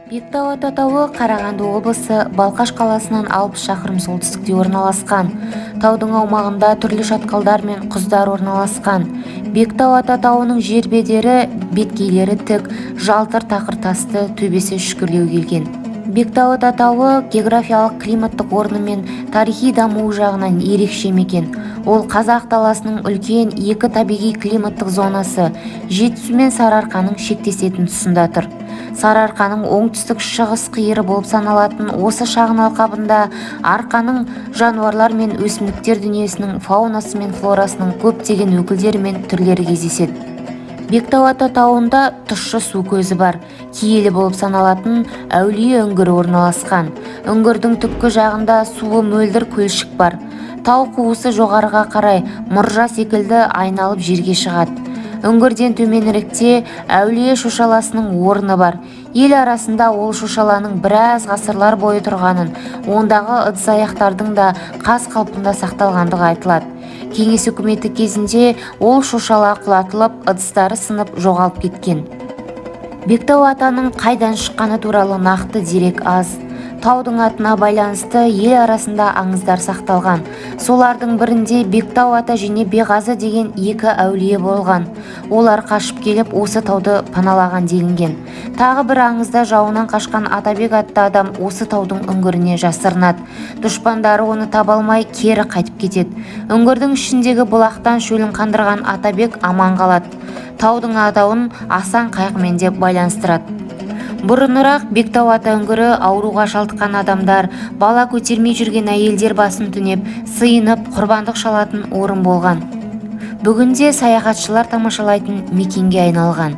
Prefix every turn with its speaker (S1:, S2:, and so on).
S1: Бектау ата тауы Қарағанды облысы Балқаш қаласынан 60 шақырым солтүстікте орналасқан. Таудың аумағында түрлі шатқалдар мен құздар орналасқан. Бектау ата тауының жер бедері, беткейлері тік, жалтыр тақыр тасты, төбесі үшкірлеу келген. Бектау ата тауы географиялық, климаттық орны мен тарихи дамуы жағынан ерекше мекен. Ол қазақ даласының үлкен екі табиғи климаттық зонасы, Жетісу мен Сарыарқаның шектесетін тұсында тұр. Сарыарқаның оңтүстік шығыс қиыры болып саналатын осы шағын алқабында арқаның жануарлар мен өсімдіктер дүниесінің фаунасы мен флорасының көптеген өкілдері мен түрлері кездеседі. Бектау ата тауында тұщы су көзі бар, киелі болып саналатын Әулие үңгірі орналасқан. Үңгірдің түпкі жағында суы мөлдір көлшік бар. Тау қуысы жоғарыға қарай мұржа секілді айналып жерге шығады. Үңгірден төменіректе Әулие шошаласының орны бар. Ел арасында ол шошаланың біраз ғасырлар бойы тұрғанын, ондағы ыдыс-аяқтардың да қаз қалпында сақталғандығы айтылады. Кеңес үкіметі кезінде ол шошала құлатылып, ыдыстары сынып жоғалып кеткен. Бектау атаның қайдан шыққаны туралы нақты дерек аз. Таудың атына байланысты ел арасында аңыздар сақталған. Солардың бірінде Бектау ата және Беғазы деген екі әулие болған, олар қашып келіп, осы тауды паналаған делінген. Тағы бір аңызда жауынан қашқан Атабек атты адам осы таудың үңгіріне жасырынады. Дұшпандары оны таба алмай, кері қайтып кетеді. Үңгірдің ішіндегі бұлақтан шөлін қандырған Атабек аман қалады. Таудың атауын Асан қайғымен де байланыстырады. Бұрынырақ Бектау ата үңгірі ауруға шалдыққан адамдар, бала көтермей жүрген әйелдер басын түнеп, сыйынып, құрбандық шалатын орын болған. Бүгінде саяхатшылар тамашалайтын мекенге айналған.